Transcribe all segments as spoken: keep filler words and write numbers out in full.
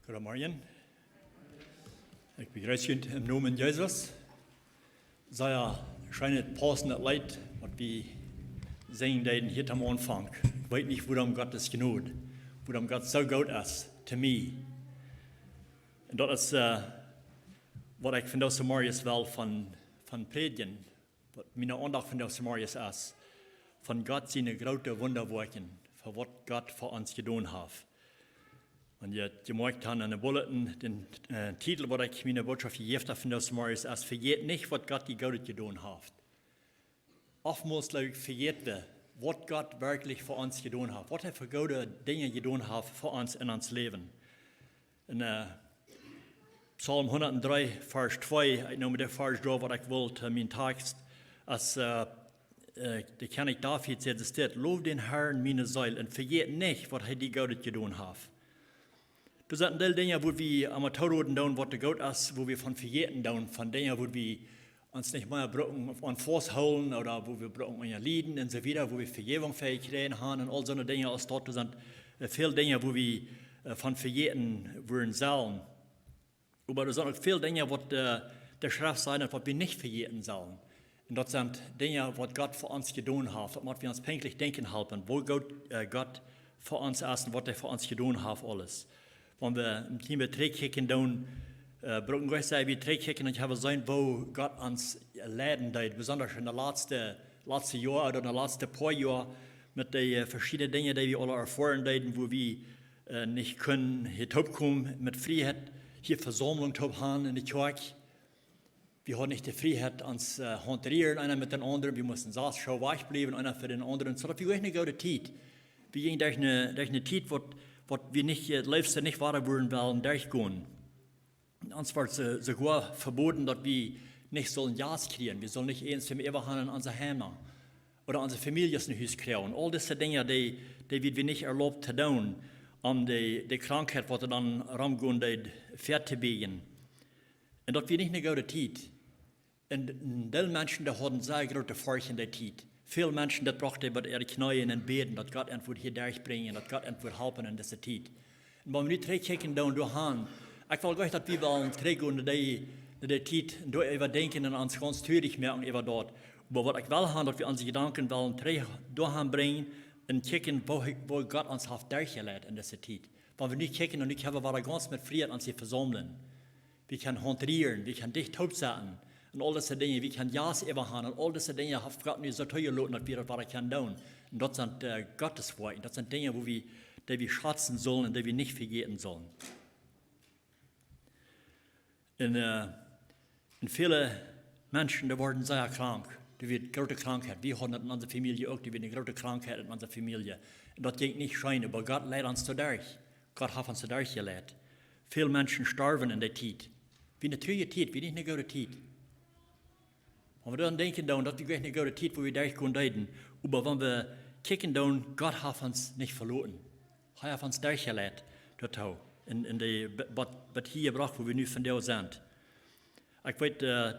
Goodemorjen. Ekj bejreess junt em Nomen Jesus. Sea scheenet, pausendet Leet, waut wie sinjen deeden hia aum Aunfank. Ekj weet nich, wuarom Gott es Jnod, wuarom Gott soo goot es to mie. Un daut es, äh, waut ekj vondoag zemorjes well von, von prädjen. Waut miene Aundacht vondoag zemorjes es, von Gott siene groote Wundawoakjen, fa waut Gott fa ons jedonen haft. Un jie, jie moakjen aun de Bulletin, dän, äh, Titel, waut ekj miene Botschoft jejäft hab vondoag zemorjes, es: Vejät nich, waut Gott die Goodet jedonen haft. Oftmols, jleew ekj, vejät wie, waut Gott werkjlich fa ons jedonen haft, waut hee fa goode Dinja jedonen haft fa ons en ons Läwen. En, äh, Psalm hundatdree, Varsch twee, ekj neem dän Varsch doa, waut ekj well, äh, mien Tekst, aus, äh, äh, de Kjennich David sajcht, es dit: Low dän Herrn, miene Seel, un vejät nich, waut hee die Goodet jedonen haft. Doa sent een Deel Dinja, wua wie emma tooroden doonen, waut doa goot es, wua wie von vejäten doonen, von Dinja, wua wie ons nich mea brucken aun fausthoolen, ooda wua wie brucken unja lieden un soo wieda, wua wie Vejäwunk fa jekjräajen haben un aul soone Dinja aus daut. Doa sent, äh, väl Dinja, wua wie, äh, von vejäten woaren sellen. Oba doa sent uk väl Dinja, waut, äh, de Schreft sajcht, waut wie nich vejäten sellen. Un daut sent Dinja, waut Gott fa ons jedonen haft. Daut mott wie ons pinkjlich denkjen halpen, woo goot, äh, Gott fa ons es un waut hee fa ons jedonen haft, aules. Wan wie een kjlien bät trigjkjikjen doonen, äh, brucken wie sajen, wie trigjkjikjen un haben jeseenen, woo Gott ons leiden deed, besonda en de latste, latste Joa ooda de latste poa Joa met de, äh, veschiedne Dinja, dee wie aule erfoaren deeden, wua wie, äh, nich kunnen hia toopkomen met Frieheit, hia Vesaumlunk toop haben en de Kjoakj. Wie hauden nich de Frieheit, ons, äh, haunt to rieren, eena met dän aundren. Wie musten sas Schoo wajchbliewen, eena fa dän aundren. Soo daut wia goanich eene goode Tiet. Wie jinjen derch eene, derch eene Tiet, waut, waut wie nich, äh, leefst nich wada wudden wellen derchgonen. Ons wort soo, soogoa vebooden, daut wie nich sullen Jast kjrieen. Wie sullen nich eent äwa haben en onse Heime. Ooda onse Famieljes no Hus kjrieen. Aul dise Dinja, dee, dee wia, wia nich erlaubt to doonen, om de, de Krankheit, waut doa dan romgonen deed, väatobieejen. Un daut wia nich eene goode Tiet. Un een Deel Menschen, dee hauden sea groote Forcht en dee Tiet. Väl Menschen, daut brocht dee bie äare Kjneeen un bäden, daut Gott an wudd hia derchbrinjen, daut Gott an wudd halpen en dise Tiet. Un wan wie nu trigjkjikjen doonen doa han, ekj well goanich, daut wie wellen trigjgonen no dee, no dee Tiet un doa äwadenkjen un ons gaunz trurich moaken äwa daut. Oba waut ekj well haben, daut wie onse Jedanken wellen trigj doa han brinjen un kjikjen, woo hee, woo Gott ons haft derchjeleit en dise Tiet. Wan wie nu kjikjen un nu kjennen wie wada gaunz met Frieheit ons hia vesaumlen. Wie kjennen haunt to rieren, wie kjennen dicht toop setten. Un aul dise Dinja, wie kjennen Jast äwa haben. Un aul dise Dinja haft Gott nu soo toojeloten, daut wie daut wada kjennen doonen. Un daut sent, äh, Gottes Woakjen. Daut sent Dinja, wua wie, dee wie schazen sullen un dee wie nich vejäten sullen. Un, äh, un väle Menschen, dee worden sea krank. Doa wia groote Krankheit. Wie hauden daut en onse Famielje uk. Doa wia eene groote Krankheit en onse Famielje. Un daut jinkj nich scheen, oba Gott leid ons doaderch. Gott haft ons doaderch jeleit. Väl Menschen storwen en dee Tiet. Wia eene trurje Tiet, wia nich eene goode Tiet. Wan wie dan denkjen doonen, daut wia goanich eene goode Tiet, wua wie derchgonen deeden. Oba wan wie kjikjen doonen, Gott haft ons nich veloten. Hee haft ons derchjeleit doatoo. En, en dee, waut, waut hia jebrocht, wua wie nu vondoag sent. Ekj weet, äh,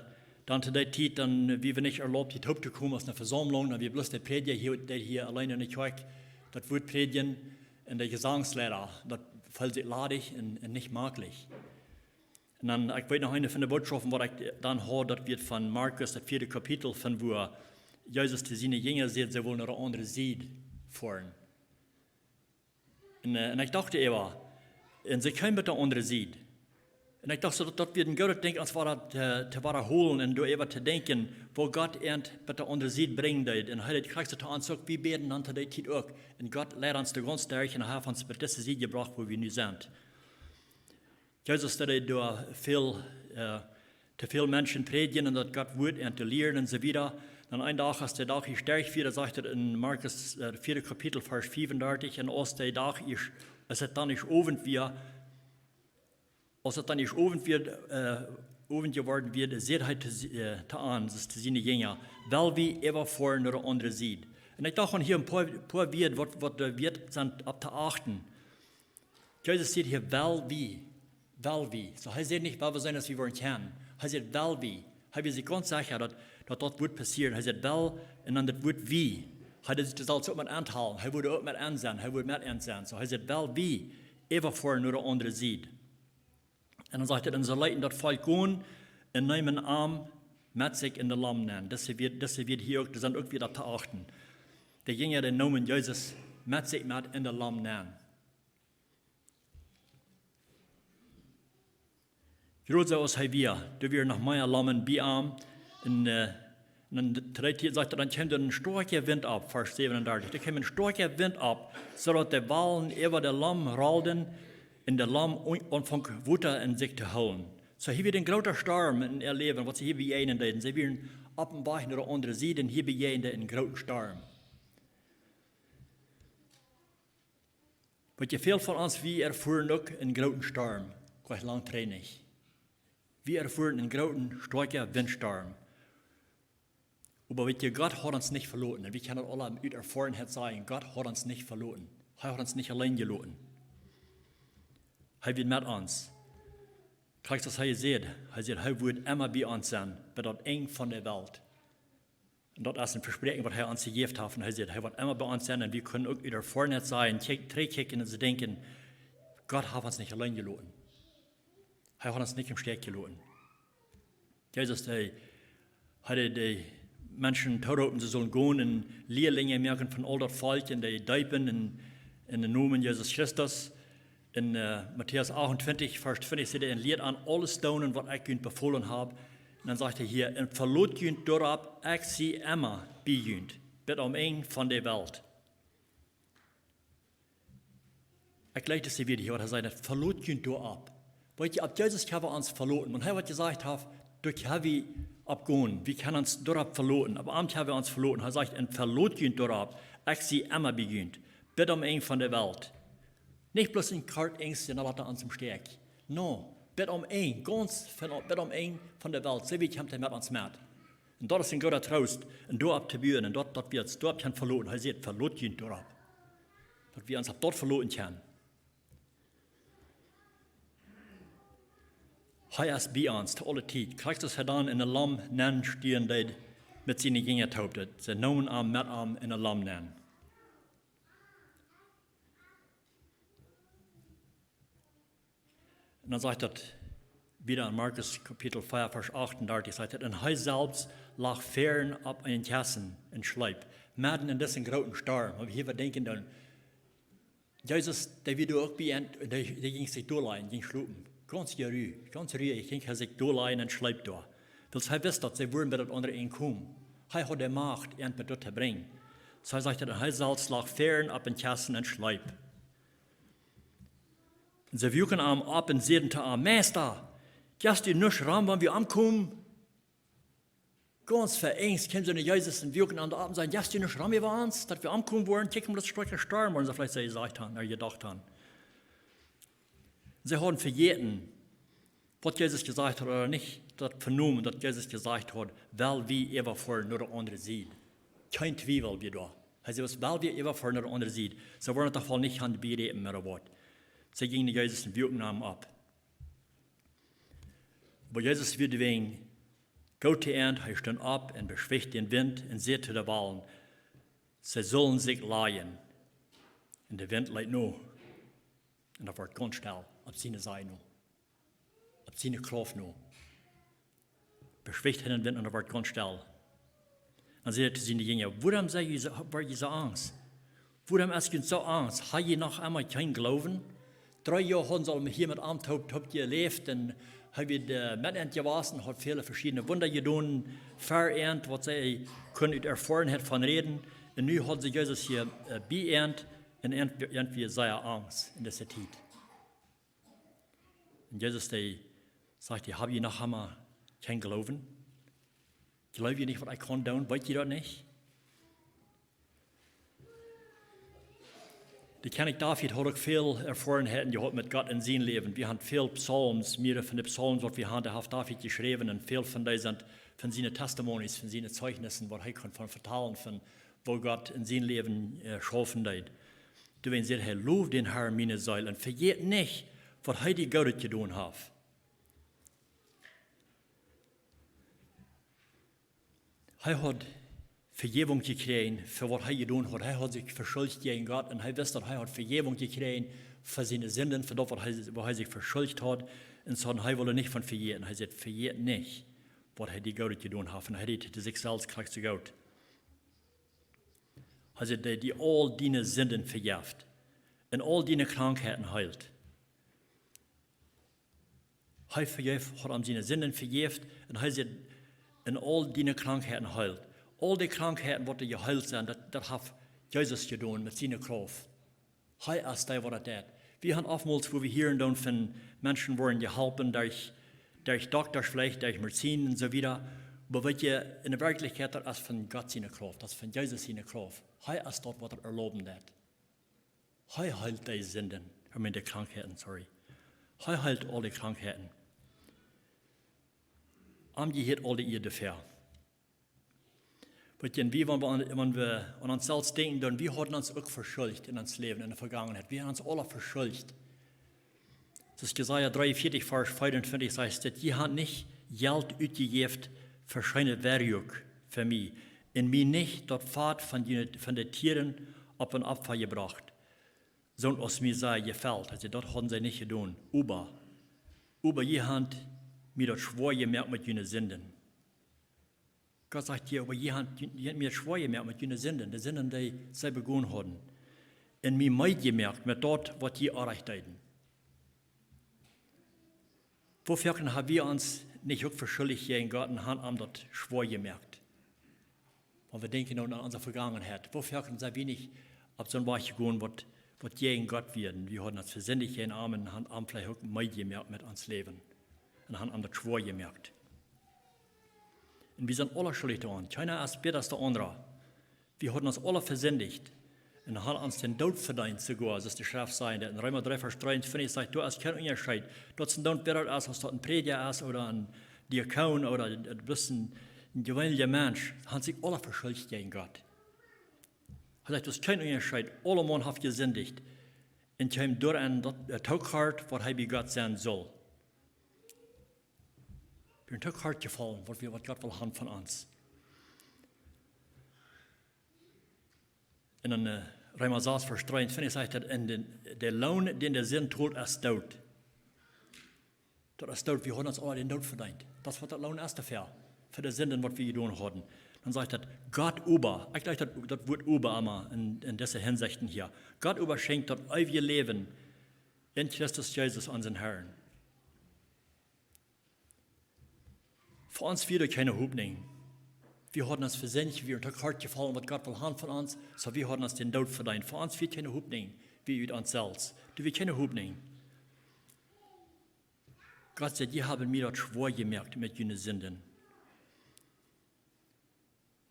dan to dee Tiet, dan, äh, wia wie nich erlaubt, hia toop to komen aus eene Vesaumlunk. Dan wia bloos de Prädja hia, dee hia auleen en de Kjoakj daut Wuat prädjen. Un de Jesangsleida, daut feeld sikj ladich un, un nich maklich. Un dan, ekj weet noch eene von de Botschoften, waut ekj dan haud, daut wia von Markus, daut vieede Kapitel, von wua Jesus to siene Jinja sajcht, see wellen no de aundre Sied foaren. Un, äh, un ekj docht äwa, un see kjeemen bie de aundre Sied. Un ekj docht soo, daut, daut wia een goodet Dinkj, ons wada to, to wadahoolen un doaräwa to denkjen, woo Gott an bie de aundre Sied brinjen deed. Un hee deed krakjt soo to ons uk, wie bäden dan to dee Tiet uk. Un Gott leid ons doa gaunz derch un hee haft ons bie dise Sied jebrocht, wua wie nu sent. Jesus, daut hee doa väl, äh, to väl Menschen prädjen un daut Gott Wuat an to lieren un soo wieda. Dan een Dach, aus de Dach ieescht derch wia, sajcht et en Markus, äh, vieede Kapitel, Varsch fiefundartich, un aus de Dach ieescht, aus et dan ieescht Owent wia, aus et dan ieescht Owent wia, äh, Owent jeworden wia, säd hee to, äh, to an, daut es to siene Jinja, well wie äwafoaren no de aundre Sied. Un ekj docht, hia een poa, poa Wieed, waut, waut doa wieet sent opptoachten. Jesus sajcht hia, well wie, well wie. Soo, hee sajcht nich, well wie sennen, aus wie woaren kjennen. Hee sajcht, well wie. Hee wia sikj gaunz secha, daut, daut daut wudd passieren. Hee sajcht, well, un dan daut Wuat wie. Hee deed sikj daut selfst uk met aunhoolen. Hee wudd uk met an sennen. Hee wudd met an sennen. Soo, hee sajcht, well wie äwafoaren no de aundre Sied. Un dan sajcht et: "Un see leeten daut Volkj gonen un neemen am met sikj en de Lamm nenn." Dise Wieed, dise Wieed hia uk, dee sent uk wada to achten. De Jinja, dee neemen Jesus met sikj met en de Lamm nenn. Jrod soo aus hee wia, doa wieren noch mea Lammen bie am. Un, äh, un dan, sajcht et, dan kjeem doa een stoakja Wint opp, Varsch säwenundartich. Doa kjeem een stoakja Wint opp, soo daut de Wallen äwa de Lamm rolden un de Lamm un-, aunfunk Wota en sikj to hoolen. Soo, hia wia een groota Storm en äa Läwen, waut see hia bejäajnen deeden. See wieren opp een Wajch no de aundre Sied un hia bejäajend an een groota Storm. Weet jie, väl von ons, wie erfuaren uk een grooten Storm, krakjt lang trigj. Wie erfuaren een grooten, stoakja Wintstorm. Oba weet jie, Gott haud ons nich veloten. Un wie kjennen daut aule ut Erfoarenheit sajen, Gott haud ons nich veloten. Hee haud ons nich auleen jeloten. Hee wia met ons. Krakjt aus hee säd, hee säd, hee wudd emma bie ons sennen, bat daut Enj von de Welt. Un daut es een Vespräakjen, waut hee ons jejäft haft. Un hee säd, hee woat emma bie ons sennen. Un wie kjennen uk ut Erfoarenheit sajen, kjikj-, trigjkjikjen un see denkjen, Gott haft ons nich auleen jeloten. Hee haud ons nich em Stekj jeloten. Jesus, hee haud de Menschen tooroopen, see sullen gonen un Lielinje moaken von aul daut Volkj un dee deepen en, en dän Nomen Jesus Christus. En, äh, Matäus achtuntwintich, Varsch twintich sajcht hee: "Un lieet an aules doonen, waut ekj junt befolen hab." Un dan sajcht hee hia: "Un velot junt doaropp, ekj sie emma bie junt, bat aum Enj von de Welt." Ekj jleich, daut see wada hia, waut hee sajcht, daut: "Velot junt doaropp." Weet jie, opp Jesus kjenn wie ons veloten. Wan hee waut jesajcht haft, doa kjenn wie opp gonen. Wie kjennen ons doaropp veloten. Opp am kjenn wie ons veloten. Hee sajcht: "Un velot junt doaropp, ekj sie emma bie junt, bat aum Enj von de Welt." Nich bloos een kort Enjstje, dan lat hee ons em Stekj. Nä, bat aum Enj, gaunz von, bat aum Enj von de Welt, soo wiet kjemt hee met ons met. Un daut es een groota Troost. Un doaropp to buen, un daut, daut wie ons doaropp kjennen veloten. Hee sajcht: "Velot junt doaropp." Daut wie ons opp daut veloten kjennen. Hee es bie ons to aule Tiet. Krakjt aus hee dan en de Lamm nenn stieejen deed met siene Jinja toop, daut see neemen am met am en de Lamm nenn. Un dan sajcht daut wada en Markus Kapitel vea, Varsch achtundartich, sajcht et: "Un hee selfst lach fäaren opp een Kjessen un schleep." Medden en disen grooten Storm, wua wie hia denkjen dan, Jesus, dee wia doa uk bie an, dee, dee jinkj sikj doalajen, jinkj schlopen. Gaunz jeru-, gaunz ruich jinkj hee sikj doalajen un schleep doa. Wiels hee wist, daut see wudden bie daut aundre Enj komen. Hee haud de Macht, an bat doa to brinjen. Soo hee sajcht et: "Un hee selfst lach fäaren opp een Kjessen un schleep." Un see wuaken am opp un säden to am: "Meista, jeft die nuscht rom, wan wie omkomen?" Gaunz veengst kjeemen see no Jesus un wuaken am opp un säden: "Jeft die nuscht rom äwa ons, daut wie omkomen woaren? Kjikj, daut es een stoakja Storm," woaren see veleicht soo jesajcht haben, ooda jedocht haben. See hauden vejäten, waut Jesus jesajcht haud, ooda nich daut venomen, daut Jesus jesajcht haud, well wie äwafoaren no de aundre Sied. Kjeen Twiewel wia doa. Hee säd: "Well wie äwafoaren no de aundre Sied." See woaren daut doch woll nich haben bieräakjent ooda waut. See jinjen no Jesus un wuaken am opp. Oba Jesus wia doawäajen goot to an, hee stunt opp un beschwicht dän Wint un säd to de Wallen, see sullen sikj lajen. Un de Wint leet no. Un daut wort gaunz stell, opp siene Saj no. Opp siene Krauft no. Beschwicht hee dän Wint un daut wort gaunz stell. Dan säd hee to siene Jinja: "Wuarom sie jie soo, woa jie soo angst? Wuarom es junt soo angst? Hab jie noch emol kjeen Gloowen?" Dree Joa hauden see aul hia met am toop, toop jeläft un hee wia, äh, met an jewast, haud väle veschiedne Wunda jedonen, fa an, waut see kunnen ut Erfoarenheit von räden. Un nu hauden see Jesus hia, äh, bie an un an, an wia sea angst en dise Tiet. Un Jesus, dee sajcht: "Hab jie noch emol kjeen Gloowen? Jleew jie nich, waut ekj kaun doonen? Weet jie daut nich?" De Kjennich David haud uk väl Erfoarenheiten jehaut met Gott en sien Läwen. Wie haben väl Psalms, mearere von de Psalms, waut wie haben, dee haft David jeschräwen. Un väl von dee sent von siene Testimonies, von siene Zeichnissen, waut hee kunn von vetalen, von woo Gott en sien Läwen, äh, schaufen deed. Doawäajen sajcht hee: "Low dän Harn, miene Seel, un vejät nich, waut hee die Goodet jedonen haft." Hee haud Vejäwunk jekjräajen fa waut hee jedonen haud. Hee haud sikj veschuldicht jäajen Gott un hee wist, daut hee haud Vejäwunk jekjräajen fa siene Sinden, fa daut, waut hee, woo hee sikj veschuldicht haud. Un soo, hee wull nich von vejäten. Hee säd: "Vejät nich, waut hee die Goodet jedonen haft." Un hee deed sikj selfst krakjt soo goot. Hee säd: "Dee, dee aul diene Sinden vejeft un aul diene Krankheiten heelt." Hee vejeft, haud am siene Sinden vejäft un hee säd: "Un aul diene Krankheiten heelt." Aul dee Krankheiten, waut doa jeheelt sent, daut, daut haft Jesus jedonen met siene Krauft. Hee es dee, waut daut deit. Wie haben oftmols, wua wie hieren doonen von Menschen woaren jeholpen derch, derch Dokta veleicht, derch Medizin un soo wieda. Oba weet jie, enne Werkjlichkjeit, daut es von Gott siene Krauft, daut es von Jesus siene Krauft. Hee es daut, waut daut erlauben deit. Hee heelt dee Sinden, I mean, dee Krankheiten, sorry. Hee heelt aul dee Krankheiten. Am jehieet aul de Ea doafäa. Weet jie, un wie, wan wie aun, wan wie aun ons selfst denkjen, dan wie hauden ons uk veschuldicht en ons Läwen, enne Vegangenheit. Wie haben ons aule veschuldicht. Daut es Jesaja dreeunvieetich, Varsch veeauntwintich sajcht daut: "Jie haben nich Jelt utjejäft fa scheene Werkjlichkjeit fa mie, un mie nich daut Fat von june, von de Tieren opp een Opfa jebrocht, soo aus mie sea jefelt." Hee säd, daut hauden see nich jedonen. Oba, oba jie haben mie daut schwoa jemoakt met june Sinden. Gott sajcht hia: "Oba jie haben, jie haben mie daut schwoa jemoakt met june Sinden, de Sinden, dee see begonen hauden, un mie meed jemoakt met daut, waut jie orrajcht deeden." Woo foaken haben wie ons nich uk veschuldicht jäajen Gott un haben am daut schwoa jemoakt? Wan wie denkjen aun onse Vegangenheit, woo foaken sent wie nich opp soon Wajch jegonen, waut, waut jäajen Gott wia? Wie hauden ons vesindicht jäajen am un haben am veleicht uk meed jemoakt met ons Läwen un haben am daut schwoa jemoakt. Un wie sent aule schuldicht doaraun. Kjeena es bäta aus de aundra. Wie hauden ons aule vesindicht un haben ons dän Doot vedeent soogoa, soo aus de Schreft sajcht. En Reema dree, Varsch dreeunvieetich sajcht: "Doa es kjeen Unjascheet. Daut es een Doot, wäa daut es, aus daut een Prädja es ooda een Diakon ooda een, een bät een, een jeweenelja Mensch." Haben sikj aule veschuldicht jäajen Gott. Hee sajcht, daut es kjeen Unjascheet. Aulemaun haft jesindicht un kjemt doaraun, daut, äh, too kort, waut hee bie Gott sennen saul. Wie sent too kort jefaulen, waut wie, waut Gott well haben von ons. En, äh, Reema sas, Varsch dreeunvieetich sajcht daut: "En de, de Loon, dän de Sind tolt, es Doot." Daut es Doot, wie hauden ons aule dän Doot vedeent. Daut es, waut daut Loon es doafäa, fa de Sinden, waut wie jedonen hauden. Dan sajcht daut: "Gott oba", ekj jleich daut, daut Wuat "oba" emma en, en dise Hinsechten hia. "Gott oba schenkjt daut eewje Läwen en Christus Jesus, onsen Herrn." Fa ons wia doa kjeene Hopninj. Wie hauden ons vesindicht, wie wieren too kort jefaulen, waut Gott well haben von ons, soo wie hauden ons dän Doot vedeent. Fa ons wia kjeene Hopninj, wie ut ons selfst. Doa wia kjeene Hopninj. Gott säd: "Jie haben mie daut schwoa jemoakt met june Sinden."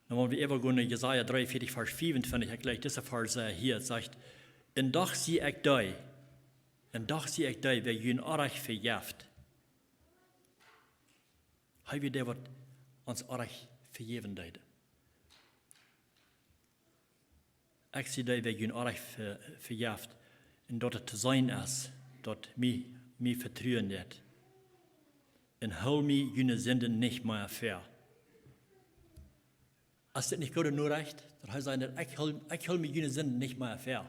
Dan woa wie äwagonen no Jesaja dreeunvieetich, Varsch fiefuntwintich, ekj jleich dise Varsch, äh, hia, sajcht: "Un doch sie ekj dee, un doch sie ekj dee, wäa jun Orrajcht vejeft." Hee wia dee, waut ons Orrajcht vejäwen deed. "Ekj sie dee, wäa jun Orrajcht ve-, vejeft, un daut et to seenen es, daut mie, mie vetruen deit. Un hool mie june Sinden nich mea väa." Es dit nich goode Norecht, daut hee säd, daut: "Ekj hool, ekj hool mie june Sinden nich mea väa"?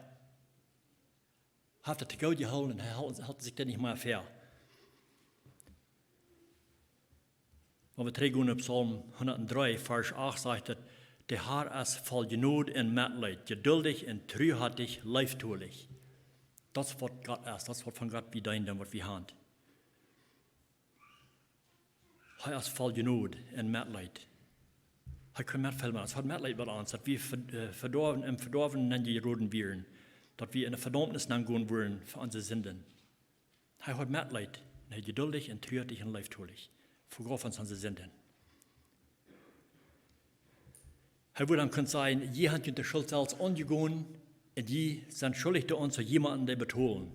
Haft et too goot jehoolen un hee helt, helt sikj daut nich mea väa. Wan wie trigjgonen opp Psalm hundatdree, Varsch acht, sajcht et: "De Herr es voll Jnod un Metleet, jeduldich un truhartich, leeftolich." Daut es, waut Gott es, daut es, waut von Gott wie deenen, waut wie haben. Hee es voll Jnod un Metleet. Hee kaun metfeelen met ons. Hee haud Metleet met ons, daut wie ve-, äh, vedoawen, em Vedoawen nenjeroden wieren, daut wie enne Vedaumnis nengonen wudden fa onse Sinden. Hee haud Metleet, un hee jeduldich un truhartich un leeftolich, vejeef ons onse Sinden. Hee wudd dan kunnen sajen: "Jie haben junt de Schult selfst aunjegonen un jie sent schuldich doaraun, soo jie motten dee betolen.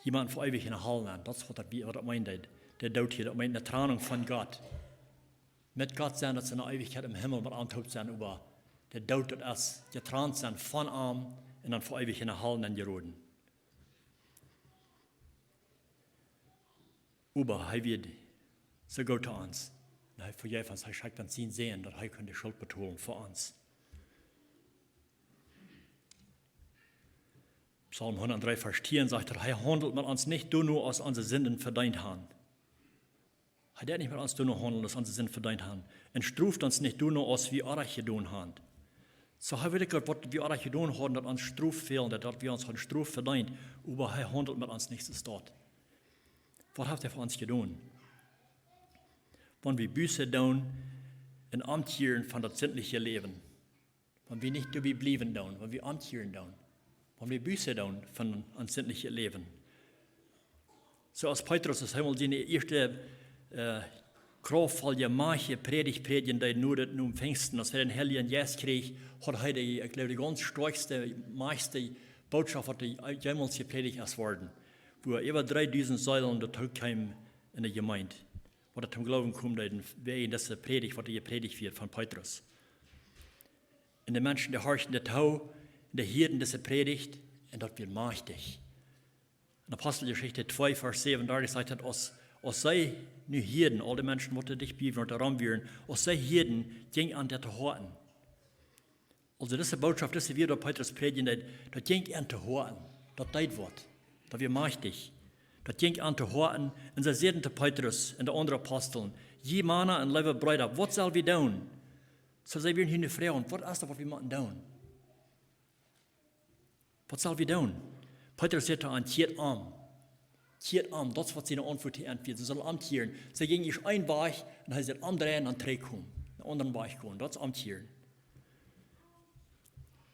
Jie motten fa eewich enne Hal nenn." Daut es, waut daut, waut daut meent, de, de Doot hia, daut meent eene Trennung von Gott. Met Gott sennen, daut es enne Eewichkjeit em Himmel met am toop sennen, oba de Doot, daut es jetrant sennen von am un dan fa eewich enne Hal nenjeroden. Oba hee wia soo goot to ons. Un hee vejeef ons, hee schekjt ons sienen Sän, daut hee kunn de Schult betolen fa ons. Psalm hundatdree, Varsch tieen sajcht et: "Hee haundelt met ons nich doano aus onse Sinden vedeent han." Hee deit nich met ons doano haundlen aus onse Sinden vedeent han. "Un stroft ons nich doano aus wie orrajcht jedonen han." Soo, hee weet uk, waut wie orrajcht jedonen hauden, daut ons Strof fäld, daut wie ons hauden Strof vedeent, oba hee haundelt met ons nich soo. Waut haft hee fa ons jedonen? Wan wie Buße doonen un omkjieren von daut sindliche Läwen. Wan wie nich doabie bliewen doonen, wan wie omkjieren doonen. Wan wie Buße doonen von ons sindlichet Läwen. Soo aus Petrus, aus hee mol siene ieeschte, äh, kraftvolle, majchtje Prädicht prädjen deed, nu daut nu Pingsten, aus hee dän Heiljen Jeist kjrieech, haud hee de, ekj jleew, de gaunz stoakjste, majchtste Bootschoft, waut doa jemols jeprädicht es worden. Wua äwa dreedusent Seelen doatoo kjeemen enne Jemeent. Waut doa toom Gloowen kjeemen deeden, wäajen dise Prädicht, waut doa jeprädicht wort von Petrus. Un de Menschen, dee horchten doatoo, dee hieeden dise Prädicht, un daut wort majchtich. En Aposteljeschicht twee, Varsch säwenundartich sajcht et: "Aus, aus see nu hieeden, aul de Menschen, waut doa dicht bie wieren, waut doa rom wieren, aus see hieeden, jinkj an daut to Hoaten." Aulsoo dise Bootschoft, dise Wieed, waut Petrus prädjen deed, daut jinkj an to Hoaten. Daut deed waut. Daut wort majchtich. Daut jinkj an to Hoaten. Un see säden to Petrus un de aundre Aposteln: "Jie Mana un leewe Breeda, waut sell wie doonen?" Soo see wieren hia nu froagen: "Waut es daut, waut wie motten doonen? Waut sell wie doonen?" Petrus säd to an: "Kjieet om. Kjieet om." Daut es waut siene Auntwuat to an wia. See sullen omkjieren. See jinjen ieescht een Wajch un hee säd: "Omdreien un trigjkomen." Een aundren Wajch gonen. Daut es omkjieren.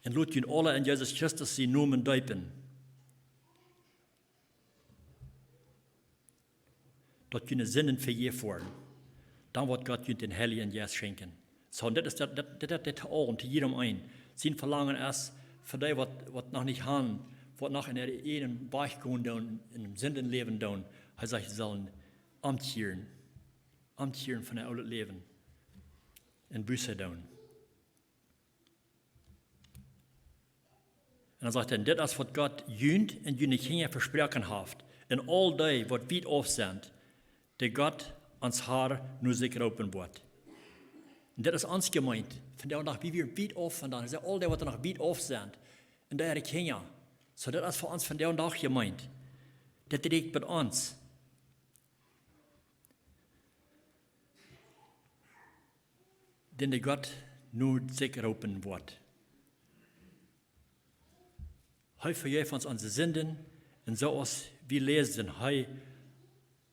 "Un lot junt aule en Jesus Christus sienen Nomen deepen, daut june Sinden vejäft woaren. Dan woat Gott junt dän Heiljen Jeist schenkjen." Soo, un dit es daut, daut, daut, daut, daut aul, to jiedem eenen. Sien Velangen es, fa dee waut, waut noch nich han, waut noch en äa eejnen Wajch gonen doonen, em Sindenläwen doonen, hee sajcht, see sellen omkjieren. Omkjieren von äa oolet Läwen. Un Buße doonen. Un dan sajcht hee: "Dit es waut Gott junt un june Kjinja vesproaken haft. Un aul dee, waut wiet auf sent, dee Gott, ons Har, no sikj roopen woat." Un dit es ons Jemeent. Vondoag dän Dach, wie wieren wiet auf vondoag. Hee sajcht, aul dee, waut doa noch wiet auf sent. Un dee äare Kjinja. Soo, dit es fa ons vondoag dän Dach Jemeent. Dit rieekjt bie ons. Dän de Gott no sikj roopen woat. Hee vejeft ons onse Sinden, un soo aus wie läsen, hee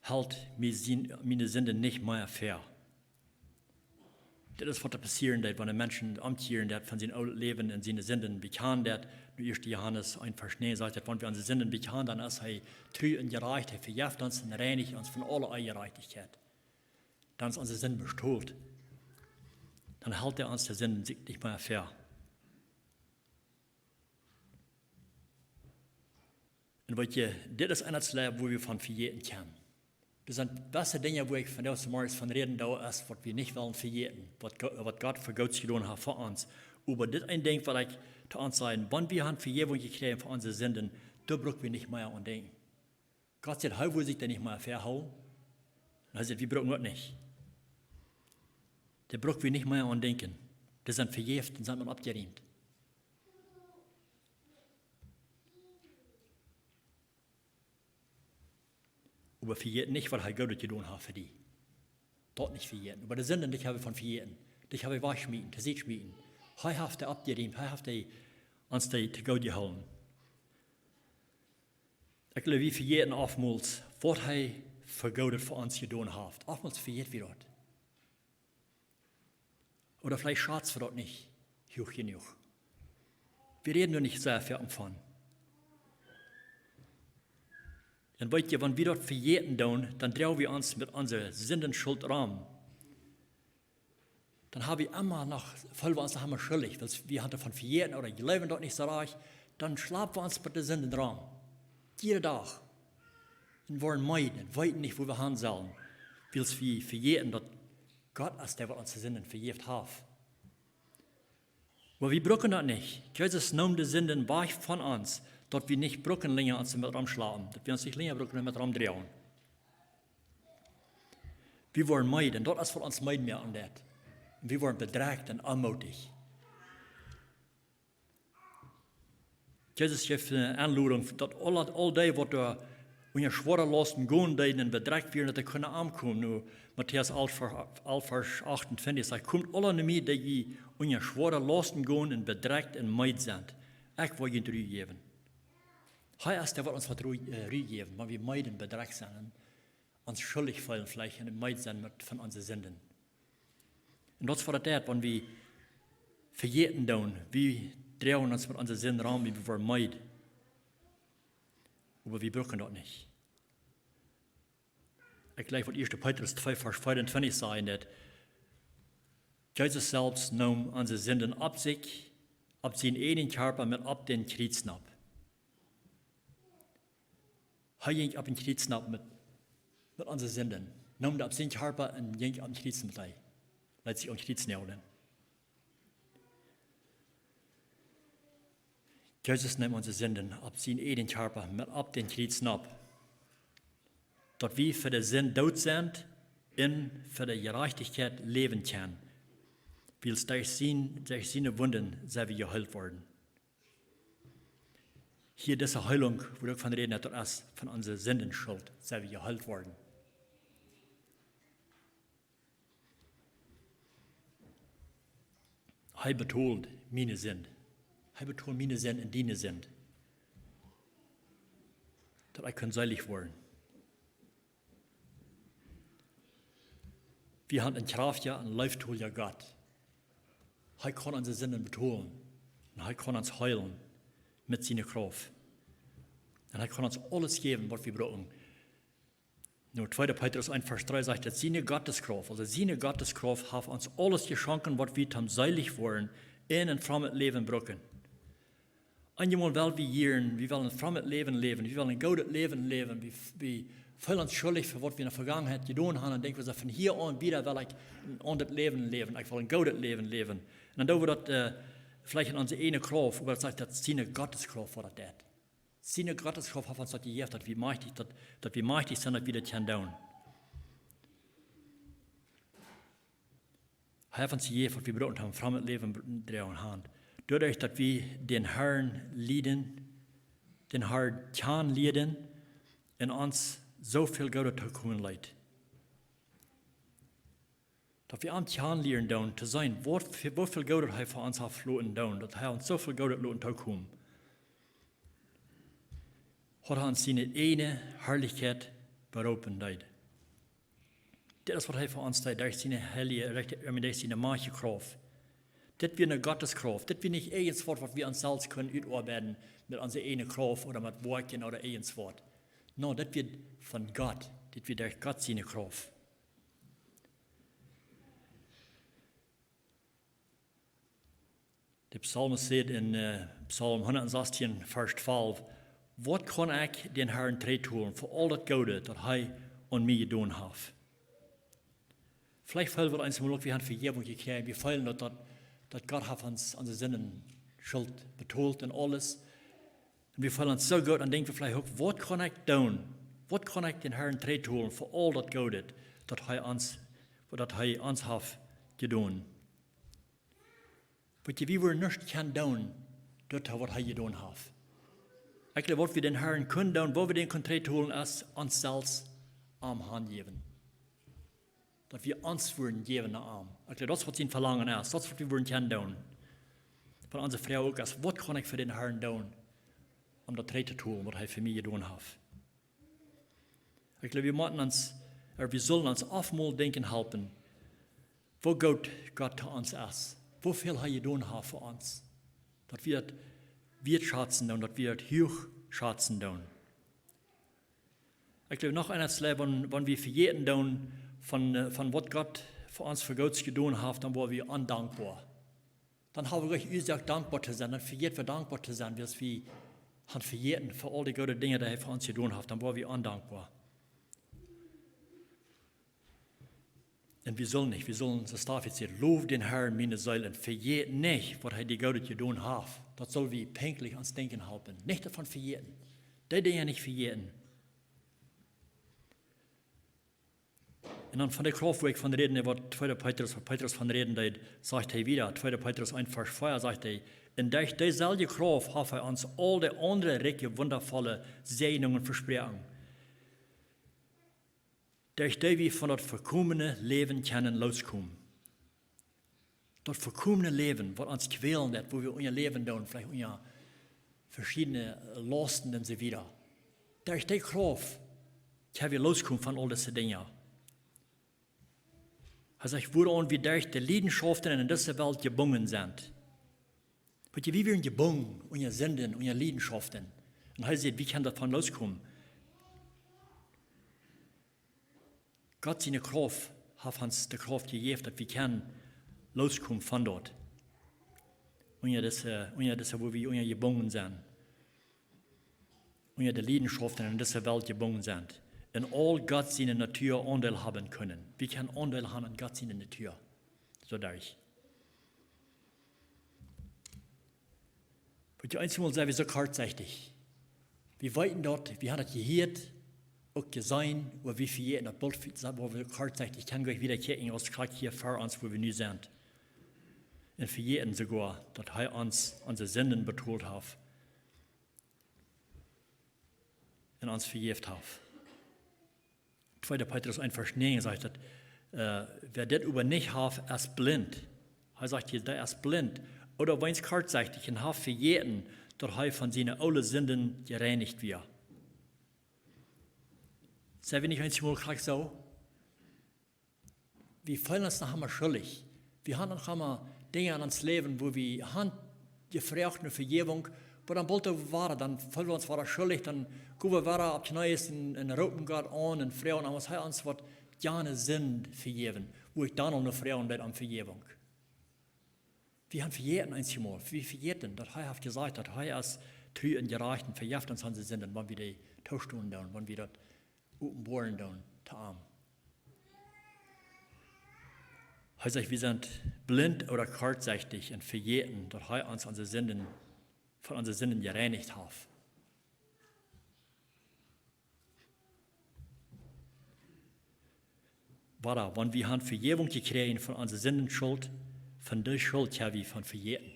helt mie sien, miene Sinden nich mea väa. Dit es waut doa passieren deit, wan een Mensch omkjieren deit von sien oolet Läwen un siene Sinden bekjanen deit. Nu ieeschte Johanes eent Varsch näajen sajcht daut, wan wie onse Sinden bekjanen, dan es hee tru un jerajcht, hee vejeft ons un reinicht ons von aule Onjerajchtichkjeit. Dan es onse Sind bestolen. Dan helt hee ons de Sinden sikj nich mea väa. Un weet jie, dit es een Läwen, wua wie von vejäten kjennen. Doa sent jewesse Dinja, wua ekj vondoag zemorjes von räden doo, es waut wie nich wellen vejäten, waut Go-, waut Gott fa Goots jedonen haft fa ons. Oba dit een Dinkj, waut ekj to ons saj, wan wie han Vejäwunk jekjräajen fa onse Sinden, doa bruck wie nich mea aun denkjen. Gott sajcht, hee well sikj doa nich mea väahoolen. Un hee sajcht, wie brucken daut nich. Doa bruck wie nich mea aun denkjen. Dee sent vejäft un sent mau oppjerieemt. Oba vejät nich, waut hee Goodet jedonen haft fa die. Daut nich vejäten. Oba de Sinden, dee hab wie von vejäten. Dee hab wie wajchjeschmäten, to Sied jeschmäten. Hee haft dee oppjerieemt, hee haft dee, ons dee to goot jehoolen. Ekj jleew, wie vejäten oftmols, waut hee fa Goodet fa ons jedonen haft. Oftmols vejät wie daut. Ooda veleicht schätz wie daut nich huach jenuach. Wie räden doa nich sea väl von. Un weet jie, wan wie daut vejäten doonen, dan droag wie ons met onse Sindenschult rom. Dan ha wie emma noch, feel wie ons noch emma schuldich, wiels wie haben doavon vejäten ooda jleewen daut nich soo rajcht, dan schlap wie ons met de Sinden rom. Jieda Dach. Un woaren meed un weeten nich, wua wie han sellen, wiels wie vejäten, daut Gott es dee, waut onse Sinden vejäft haft. Oba wie brucken daut nich. Jesus neem de Sinden wajch von ons, daut wie nich brucken lenja ons met romschlapen, daut wie ons nich lenja brucken met romdroagen. Wie woaren meed, un daut es waut ons meed moaken deit. Un wie woaren bedrekjt un onmootich. Jesus jeef eene Enlodunk, daut aul, aul dee, waut doa unja schwoare Lausten gonen deeden un bedrekjt wieren, daut dee kunnen aunkomen. Nu, Matäus alf, Varsch, alf, Varsch achtuntwintich sajcht: "Komt aule no mie, dee jie unja schwoare Lausten gonen un bedrekjt un meed sent. Ekj woa junt Ru jäwen." Hee es dee, waut ons woat Ru, äh, Ru jäwen, wan wie meed un bedrekjt sent un ons schuldich feelen veleicht un meed sent met, von onse Sinden. Un daut es waut et deit, wan wie vejäten doonen, wie droagen ons met onse Sinden rom, wie woaren meed. Oba wie brucken daut nich. Ekj jleich waut ieeschte Petrus twee, Varsch vea un twintich sajcht, daut Jesus selfst neem onse Sinden opp sikj, opp sienen eejnen Kjarpa met opp dän Kjriez nopp. Hee jinkj opp dän Kjriez nopp met, met onse Sinden. Neem dee opp sienen Kjarpa un jinkj opp dän Kjriez met dee. Leet sikj aum Kjriez näajlen. Jesus neem onse Sinden opp sienen eejnen Kjarpa met opp dän Kjriez nopp. Daut wie fa de Sind doot sent un fa de Jerajchtichkjeit läwen kjennen. Wiels derch sien, derch siene Wunden sent wie jeheelt worden. Hia dise Heelunk, wua ekj von räd, daut es von onse Sindenschult, sent wie jeheelt worden. Hee betold miene Sind. Hee betold miene Sind un diene Sind. Daut ekj kunn seelich woaren. Wie haben een kjraftja un leeftolja Gott. Hee kaun onse Sinden betolen. Un hee kaun ons heelen met siene Krauft. Un hee kaun ons aules jäwen, waut wie brucken. Nu, tweede Petrus eent, Varsch dree sajcht, daut siene Gotteskrauft, aulsoo siene Gotteskrauft haft ons aules jeschonken, waut wie toom seelich woaren un een frommet Läwen brucken. Eenjemol well wie hia, wie wellen een frommet Läwen läwen, wie wellen een goodet Läwen läwen, wie, wie feelen ons schuldich fa waut wie enne Vegangenheit jedonen haben un denkjen wie soo: "Von hia aun wieda well ekj een aundret Läwen läwen, ekj well een goodet Läwen läwen." Un dan doo wie daut, äh, veleicht en onse eejne Krauft, oba daut sajcht, daut siene Gotteskrauft, waut daut deit. Siene Gotteskrauft haft ons daut jejäft, daut wie majchtich, daut, daut wie majchtich sent, daut wie daut kjennen doonen. Hee haft ons jejäft, waut wie brucken, om een frommet Läwen br-, droagen haben. Doaderch, daut wie dän Harn lieeden, dän Harn kjanen lieeden un ons soo väl Goodet tookomen leet. Daut wie am kjanen lieren doonen, to seenen, waut fa, woo väl Goodet hee fa ons haft loten doonen, daut hee ons soo väl Goodet loten tookomen. Haud hee ons siene eejne Harlichkjeit beroopen deed. Dit es waut hee fa ons deed, derch siene heilje, derch de, derch siene majchtje Krauft. Dit wia eene Gotteskrauft. Dit wia nich irjent waut, waut wie ons selfst kunnen utoabeiden met onse eejne Krauft ooda met Woakjen ooda irjent waut. Nä, dit wia von Gott. Dit wia derch Gott siene Krauft. De Psalmist sajcht en, äh, Psalm hundatsastieen, Varsch twalf: "Waut kaun ekj dän Harn trigj tolen fa aul daut Goode, daut hee aun mie jedonen haft?" Veleicht feelen wie ons uk, wie haben Vejäwunk jekjräajen, wie feelen daut, daut, daut Gott haft ons, onse Sinden, Schult betolt un aules. Un wie feelen ons soo goot, dan denkjen wie veleicht uk: "Waut kaun ekj doonen? Waut kaun ekj dän Harn trigj tolen fa aul daut Goode, daut hee ons, daut hee ons haft jedonen?" Weet jie, wie woaren nuscht kjennen doonen, daut hee waut hee jedonen haft. Ekj jleew, waut wie dän Harn kunnen doonen, woo wie dän kunnen trigj tolen, es ons selfst am hanjäwen. Daut wie ons woaren jäwen no am. Ekj jleew, daut es waut sien Velangen es. Daut es waut wie woaren kjennen doonen. Von onse Froag uk es: "Waut kaun ekj fa dän Harn doonen, om daut trigj to tolen, waut hee fa mie jedonen haft?" Ekj jleew, wie motten ons, äh, wie sellen ons oftmol denkjen halpen, woo goot Gott to ons es, woo väl hee jedonen haft fa ons. Daut wie daut wieetschazen doonen, daut wie daut huach schazen doonen. Ekj jleew, noch eent es, wan, wan wie vejäten doonen von, äh, von waut Gott fa ons fa Goots jedonen haft, dan woa wie ondankboa. Dan hab wie nich Uasoak dankboa to sennen, dan vejäten wie dankboa to sennen, wiels wie haben vejäten fa aul dee goode Dinja, dee hee fa ons jedonen haft, dan woa wie ondankboa. Un wie sellen nich, wie sellen, soo aus David sajcht: "Low dän Harn, miene Seel, un vejät nich, waut hee die Goodet jedonen haft." Daut sell wie pinkjlich ons denkjen halpen. Nich doavon vejäten. Dee Dinja nich vejäten. Un dan von de Krauft, wua ekj von räd, waut tweede Petrus, waut Petrus von räden deed, sajcht hee wada, tweede Petrus eent Varsch vea, sajcht hee: Un derch deeselwje Krauft haft hee ons aul de aundre rikje, wundavolle Säajnungen vesproaken, derch dee wie von daut volkomne Läwen kjennen loskomen. Daut volkomne Läwen, waut ons kjwälen deit, woo wie unja läwen doonen, veleicht unja veschiedne Lausten un soo wieda. Derch dee Krauft kjenn wie loskomen von aul dise Dinja. Hee sajcht, wuaraun wie derch de Liedenschaften en dise Welt jebungen sent. Weet jie, wie wieren jebungen unja Sinden, unja Liedenschaften. Un hee sajcht, wie kjennen doavon loskomen? Gott siene Krauft haft ons de Krauft jejäft, daut wie kjennen loskomen von daut. Unja dise, unja dise, woo wie unja jebungen sent. Unja de Liedenschaften en dise Welt jebungen sent. Un aul Gott siene Natua Aundeel haben kjennen. Wie kjennen Aundeel haben aun Gott siene Natua. Soo derch. Weet jie, eenjemol sent wie soo kortsechtich. Wie weeten daut, wie haben daut jehieet, uk jeseenen, oba wie vejäten daut Bilt, woo wie kortsechtich kjennen, jlikj wieda kjikjen, aus krakjt hia ver ons, wua wie nu sent. Un vejäten soogoa, daut hee ons onse Sinden betolt haft. Un ons vejäft haft. Tweede Petrus eent Varsch näajen sajcht daut, äh, wäa dit oba nich haft, es blint. Hee sajcht hia, dee es blint. Ooda weens kortsechtich un haft vejäten, daut hee von siene oole Sinden jereinicht wia. Sent wie nich eenjemol krakjt soo? Wie feelen ons noch emma schuldich. Wie haben noch emma Dinja en ons Läwen, wua wie haben jefroacht no Vejäwunk, oba dan boolt wada, dan feelen wie ons wada schuldich, dan gonen wie wada opp Kjnees un, un roopen Gott aun un froagen am, aus hee ons woat jane Sind vejäwen, wua ekj dan aul no froagen deed om Vejäwunk. Wie haben vejäten eenjemol, wie vejäten, daut hee haft jesajcht, daut hee es tru un jerajcht un vejeft ons onse Sinden, wan wie dee toostonen doonen, wan wie daut openboaren doonen to am. Hee sajcht, wie sent blint ooda kortsechtich un vejäten, daut hee ons onse Sinden, von onse Sinden jereinicht haft. Wada, wan wie haben Vejäwunk jekjräajen von onse Sindenschult, von dee Schult kjenn wie von vejäten.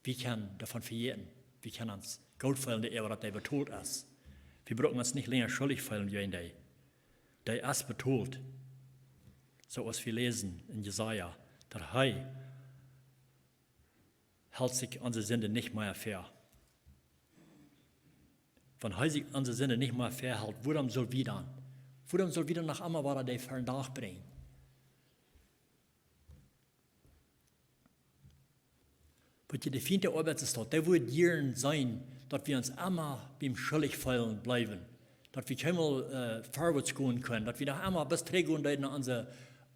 Wie kjennen doavon vejäten. Wie kjennen ons goot feelen, daut hee daut betolt haft. Wie bruken ons nich lenja schuldich feelen, wäajen dee, dee es betolt. Soo aus wie läsen en Jesaja, daut hee helt sikj onse Sinden nich mea väa. Wan hee sikj onse Sinden nich mea väahelt, wuarom sell wie dan? Wuarom sell wie dan noch emma wada dee ver dän Dach brinjen? Weet jie, de Fient, dee woat daut, dee woat jieren seenen, daut wie ons emma biem schuldich feelen bliewen. Daut wie kjeenmol, äh, verwoats gonen kjennen. Daut wie noch emma bloos trigjgonen deeden no onse,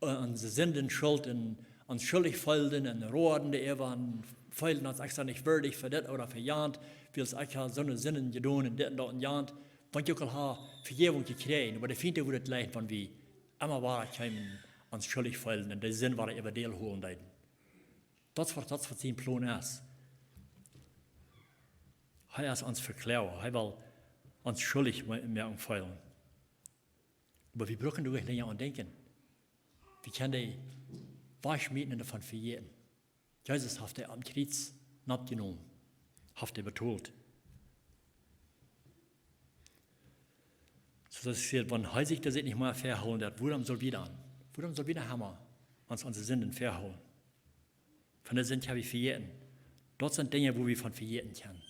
äh, onse Sinden, Schult un ons schuldich feelen un roaden doaräwa un feelen ons extra nich wieedich fa dit ooda fa jant, wiels ekj hab soone Sinden jedonen un dit un daut un jant. Wan ekj uk aul hab Vejäwunk jekjräajen, oba de Fient, dee woat daut jlikj, wan wie emma wada kjeemen ons schuldich feelen un de Sind wada äwadäl hoolen deeden. Daut es waut, daut es waut sien Plon es. Hee es ons Vekloaga. Hee well ons schuldich mo-, moaken feelen. Oba wie bruken doa nich lenja aun denkjen. Wie kjennen dee wajchschmieten un doavon vejäten. Jesus haft dee aum Kjriez noppjenomen. Haft dee betolt. Soo daut ekj saj, wan hee sikj daut nich mea väahoolen deed, wuarom sell wie dan? Wuarom sell wie noch emma ons onse Sinden väahoolen? Von de Sind hab wie vejäten. Daut sent Dinja, wua wie von vejäten kjennen.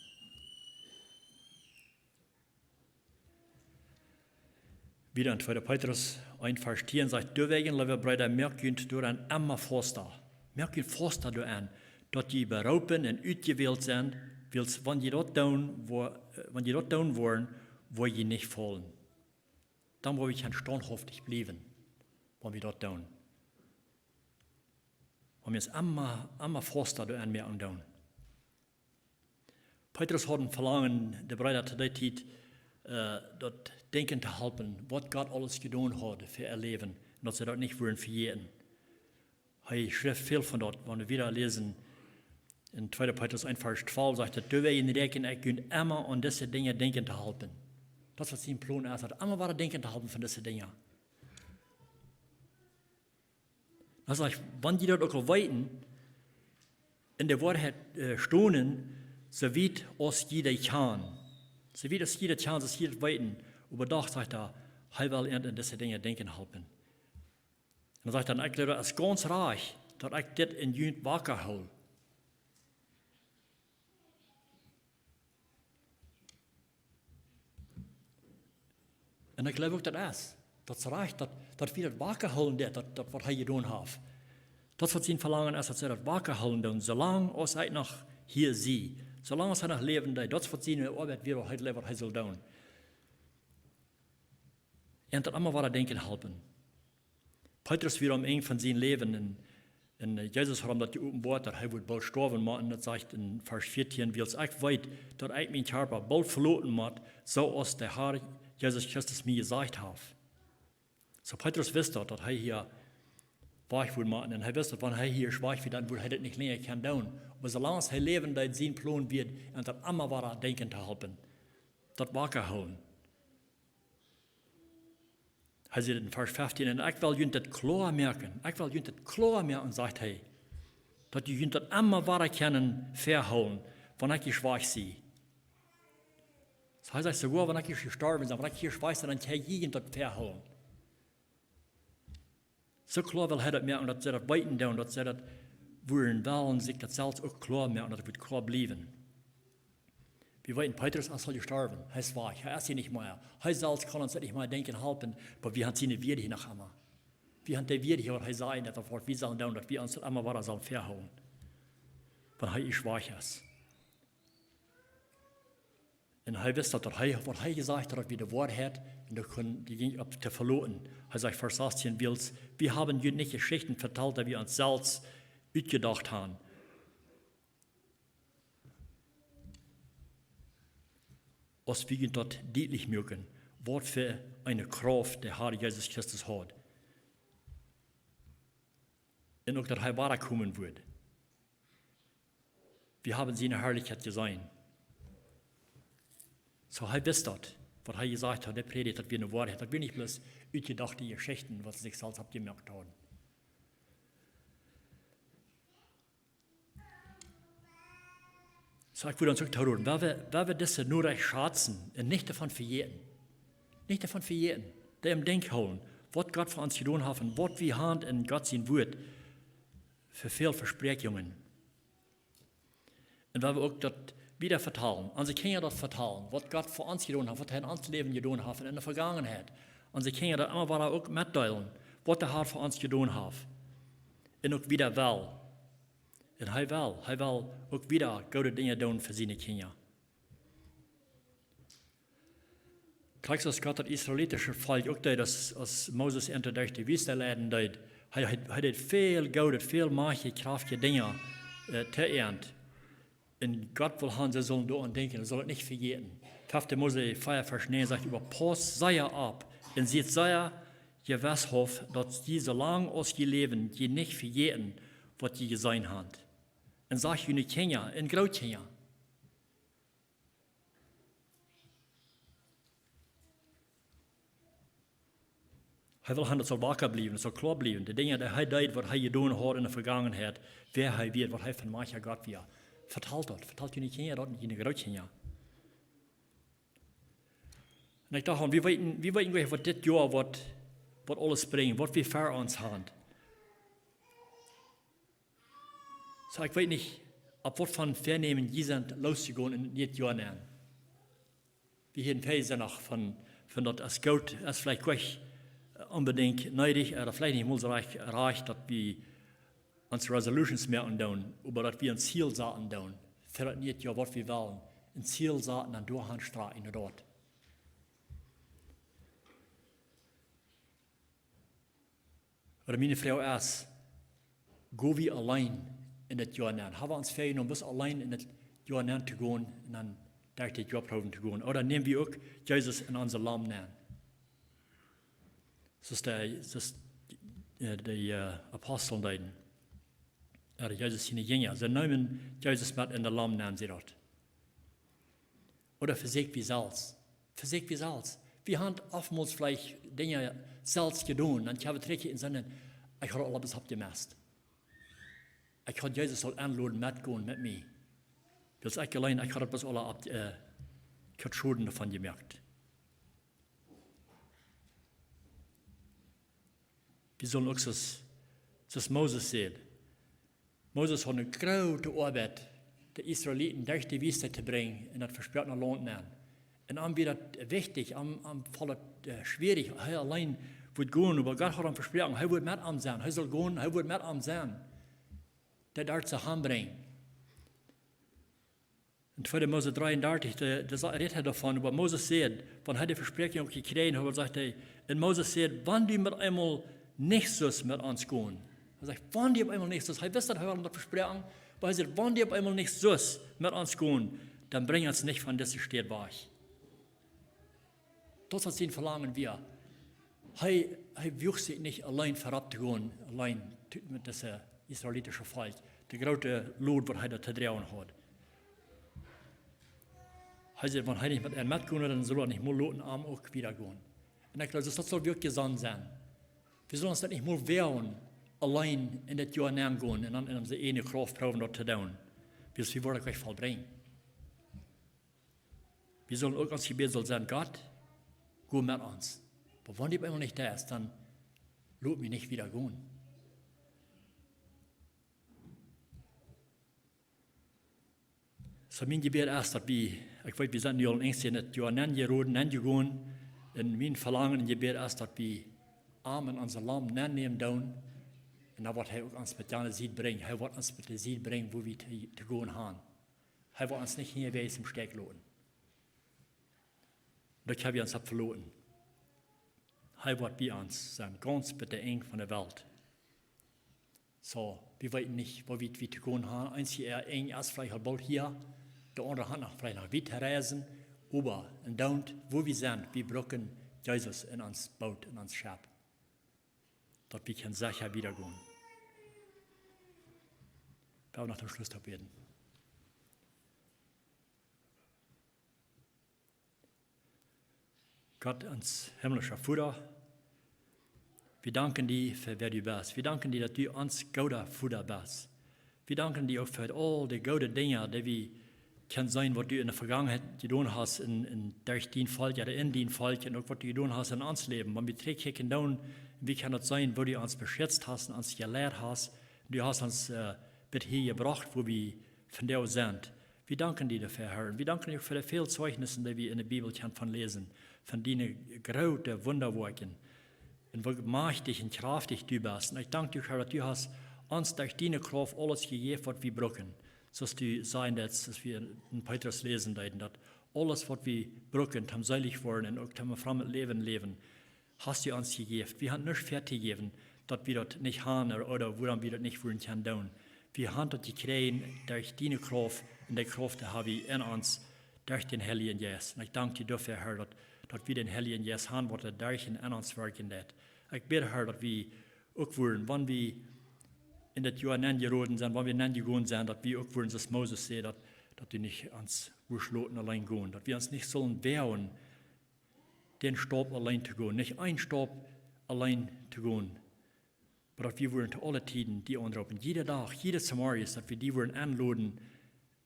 Wieda en tweede Petrus eent Varsch tieen sajcht: Doawäajen, leewe Breeda, moakt junt doaraun emma fausta. Moakt junt fausta doaraun, daut jie beroopen un utjewält sent, wiels wan jie daut doonen, wo-, äh, wan jie daut doonen woaren, woa jie nich faulen. Dan woa wie kjennen staunthauftich bliewen, wan wie daut doonen. Wan wie ons emma, emma fausta doaraun moaken doonen. Petrus haud een Velangen, de Breeda to dee Tiet, äh, daut denkjen to halpen, waut Gott aules jedonen haud fa äa Läwen, un daut see daut nich wudden vejäten. Hee schreef väl von daut, wan wie wieda läsen, en tweede Petrus eent Varsch twalf sajcht et: Doawäajen räakjen ekj junt emma aun dise Dinja denkjen to halpen. Daut es waut sien Plon es, daut emma wada denkjen to halpen von dise Dinja. Dan sajcht: Wan jie daut uk aul weeten, en de Woarheit, äh, stonen, soo wiet aus jie dee kjanen. Soo wiet aus jie dee kjanen, soo aus jie daut weeten. Oba doch, sajcht hee, hee well an, an dise Dinja denkjen halpen. Un dan sajcht hee, ekj jleew, daut es gaunz rajcht, daut ekj dit en junt waka hool. Un ekj jleew uk, daut es, daut es rajcht, daut, daut wie daut waka hoolen, daut, daut, daut waut hee jedonen haft. Daut waut sien Velangen es, daut see daut waka hoolen doonen, soo lang aus ekj noch hia sie. Soo lang aus hee noch läwen deed, daut es waut siene Oabeit wia, waut hee jleewd, waut hee sull doonen. Un daut emma wada denkjen halpen. Petrus wia aum Enj von sien Läwen un, un, äh, Jesus haud am daut jeopenboat, daut hee wudd boolt stoawen, oba, un daut sajcht en Varsch vieetieen, wiels ekj weet, daut ekj mienen Kjarpa boolt veloten mott, soo aus de Herr Jesus Christus mie jesajcht haft. Soo Petrus wist daut, daut hee hia wajch wudd motten. Un hee wist daut, wan hee hia wajch wia, dan wudd hee daut nich lenja kjennen doonen. Oba soo lang aus hee läwen deed, sien Plon wia, an daut emma wada denkjen to halpen. Daut waka hoolen. Hee sajcht en Varsch feftieen, un ekj well junt daut kloa moaken. Ekj well junt daut kloa moaken, sajcht hee. Daut jie junt daut emma wada kjennen väahoolen, wan ekj wajch sie. Soo hee sajcht, soogoa wan ekj jestorwen sie, wan ekj wajch sie, dan kjenn jie junt daut väahoolen. Soo kloa well hee daut moaken, daut see daut weeten doonen, daut see daut wudden wellen, sikj daut selfst uk kloa moaken, daut et wudd kloa bliewen. Wie weeten, Petrus es aul jestorwen, hee es wajch, hee es hia nich mea. Hee selfst kaun ons nich mea denkjen halpen, oba wie haben siene Wieed hia noch emma. Wie haben dee Wieed hia, waut hee säd, daut waut wie sellen doonen, daut wie ons daut emma wada sellen väahoolen. Wan hee wajch es. Un hee wist daut, daut hee, waut hee jesajcht haud, daut wia de Woarheit, un doa kunn, dee jinkj opp to veloten. Hee sajcht, Varsch sastieen, wiels, wie haben junt nich Jeschichten vetalt, dee wie ons selfst utjedocht haben. Aus wie junt daut dietlich muaken, waut fa eene Krauft de Herr Jesus Christus haud. Un uk daut hee wada komen wudd. Wie haben siene Harlichkjeit jeseenen. Soo, hee wist daut, waut hee jesajcht haud, de Prädicht, daut wia ne Woarheit, daut wia nich bloos utjedochte Jeschichten, waut see sikj selfst oppjemoakt hauden. Soo, ekj wudd ons uk toroden, wan wie, wan wie dise Norecht schazen un nich doavon vejäten. Nich doavon vejäten. Dee em Denkj hoolen, waut Gott fa ons jedonen haft un waut wie haben en Gott sien Wuat fa väl Vespräakjungen. Un wan wie uk daut wieda vetalen, onse Kjinja daut vetalen, waut Gott fa ons jedonen haft, waut hee en ons Läwen jedonen haft un en de Vegangenheit. Onse Kjinja daut emma wada uk metdeelen, waut de Herr fa ons jedonen haft. Un uk wieda well. Un hee well, hee well uk wieda goode Dinja doonen fa siene Kjinja. Krakjt soo aus Gott daut israelitische Volkj uk deed, aus, aus Moses an derch de Wüste leiden deed. Hee, hee, hee deed väl goodet, väl majchtje, kjraftje Dinja, äh, to an. Un Gott well haben, see sullen doaraun denkjen, see sullen et nich vejäten. Fefte Mose vea, Varsch näajen sajcht: Oba pausst sea opp un siet sea jewesshaft, daut jie, soo lang aus jie läwen, jie nich vejäten, waut jie jeseenen haben. Un sajcht june Kjinja un Grootkjinja. Hee well haben, daut saul waka bliewen, daut saul kloa bliewen. De Dinja, dee hee deed, waut hee jedonen haud en de Vegangenheit, wäa hee wia, waut hee fa een majchtja Gott wia. Vetalt daut, vetalt june Kjinja daut un june Grootkjinja. Un ekj docht, wie weeten, wie weeten nich, waut dit Joa, waut, waut aules brinjt, waut wie ver ons haben. Soo, ekj weet nich, opp waut fa Väanämen jie sent losjegonen en dit Joa nenn. Wie hieren väl Sindach von, von daut es goot, es veleicht nich, äh, onbedinjt needich, äh, veleicht nich mol soo rajcht, rajcht, daut wie ons Resolutions moaken doonen, oba daut wie een Ziel saten doonen, fa daut niee Joa, waut wie wellen, een Ziel saten un doahan strakjen, no daut. Oba miene Froag es, go wie auleen en dit Joa nenn? Ha wie ons väajenomen, bloos auleen en dit Joa nenn to gonen un dan derch dit Joa proowen to gonen? Ooda näm wie uk Jesus en onse Laum nenn? Soo aus de, soo aus, äh, de, äh, Apostel deeden. Ooda Jesus siene Jinja. See neemen Jesus met en de Laum nenn, sajcht daut. Ooda vesieekj wie selfst. Vesieekj wie selfst. Wie haben oftmols veleicht Dinja selfst jedonen. Dan kjeem wie trigj un säden: Ekj haud aules oppjemest. Ekj haud Jesus aul enloden metgonen met mie. Wiels ekj auleen, ekj haud daut bloos aula opp, äh, ekj haud Schoden doavon jemoakt. Wie sellen uk soo aus, soo aus Moses säd. Moses haud eene groote Oabeit, de Israeliten derch de Wiest to brinjen en daut vesproakene Launt nenn. Un am wia daut wichtich, am, am foll daut, äh, schwierich, hee auleen wudd gonen, oba Gott haud am vesproaken, hee wudd met am sennen, hee sull gonen, hee wudd met am sennen, dee doa to han brinjen. En tweede Mose dreeundartich, de, de sa-, rät hee doavon, oba Moses säd, wan hee de Vespräakjunk uk jekjräajen haud, sajcht hee, un Moses säd: "Wan du met eemol nich sust met ons gonen." Hee sajcht: "Wan du opp eemol nich sust." Hee wist, daut hee haud daut vesproaken, oba hee säd: "Wan du opp eemol nich sust met ons gonen, dan brinj ons nich von dise Städ wajch." Daut waut sien Velangen wia. Hee, hee wuag sikj nich auleen verop to gonen, auleen to, met daut israelitische Volkj, de groote Load, waut hee doa to droagen haud. Hee säd, wan hee nich met an metgonen, dan sull hee nich mol loten am uk wieda gonen. Un ekj jleew, daut sull wie uk jesonnen sennen. Wie sellen ons daut nich mol woagen, auleen en dit Joa nenn gonen un dan en onse ieejne Krauft proowen daut to doonen. Wiels wie woaren daut nich vollbrinjen. Wie sellen uk, ons Jebäd saul sennen: "Gott, go met ons. Oba wan du opp eemol nich doa best, dan lot mie nich wieda gonen." Soo mien Jebäd es, daut wie, ekj weet, wie sent nu aul een bät en daut Joa nenjeroden, nenjegonen. Un mien Velangen un Jebäd es, daut wie am en onse Laum nennämen doonen. Un dan woat hee uk ons met aun de Sied brinjen. Hee woat ons met de Sied brinjen, wua wie to, to gonen han. Hee woat ons nich hia wieda em Stich loten. Daut hab wie ons opp veloten. Hee woat bie ons sennen, gaunz bat daut Enj von de Welt. Soo, wie weeten nich, woo wiet wie to gonen han. Eent äa Enj es veleicht aul boolt hia, de aundre haft noch veleicht noch wiet to reisen. Oba en doont, wua wie sent, wie brucken Jesus en ons Boot, en ons Schepp, daut wie kjennen secha wieda gonen. Wie wellen noch toom Schluss bäden. Gott, ons himmlischa Voda, wie danken die fa wäa du best. Wie danken die, daut du ons gooda Voda best. Wie danken die uk fa aul de goode Dinja, dee wie kjennen seenen, waut du en de Vegangenheit jedonen hast, en, en, derch dien Volkj, jo, en dien Volkj, un uk waut du jedonen hast en ons Läwen. Wan wie trigjkjikjen doonen, wie kjennen daut seenen, woo du ons beschitzt hast un ons jeleit hast. Du hast ons, äh, bat hia jebrocht, wua wie vondoag sent. Wie danken die doafäa, Herr. Un wie danken die uk fa de väl Zeijnissen, dee wie en de Bibel kjennen von läsen, von diene groote Wundawoakjen. Un woo majchtich un kjraftich du best. Un ekj dank die, Herr, daut du hast ons derch diene Krauft aules jejäft, waut wie brucken. Soo aus du sajen deetst, soo aus wie en, en Petrus läsen deeden, daut aules, waut wie brucken, toom seelich woaren un uk toom een frommet Läwen läwen, hast du ons jejäft. Wie han nuscht väa to jäwen, daut wie daut nich han, ooda, ooda wuarom wie daut nich wudden kjennen doonen. Wie han daut jekjräajen derch diene Krauft, un de Krauft, dee ha wie en ons, derch dän Heiljen Jeist. Un ekj dank die doafäa, Herr, daut, daut wie dän Heiljen Jeist han, waut doa derch un en ons werkjen deit. Ekj bäd, Herr, daut wie uk wudden, wan wie en dit Joa nenjeroden sent, wan wie nenjegonen sent, daut wie uk wudden, soo aus Moses säd, daut, daut du nich ons wurscht loten auleen gonen, daut wie ons nich sullen woagen, dän Staup auleen to gonen, nich een Staup auleen to gonen, oba daut wie wudden to aule Tieden die aunroopen, jieda Dach, jieda Zemorjes, daut wie die wudden enloden,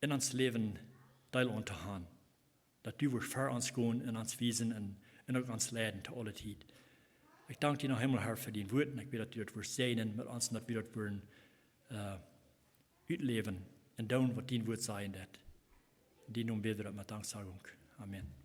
en ons Läwen Deel aun to han. Daut du wurscht ver ons gonen un ons wiesen un, un uk ons leiden to aule Tiet. Ekj dank die noch eemol, Herr, fa dien Wuat, un ekj bäd, daut du daut wurscht säajnen met ons un daut wie daut wudden, äh, utläwen un doonen, waut dien Wuat sajen deit. En dien Nomen bäd wie daut met Danksagunk. Amen.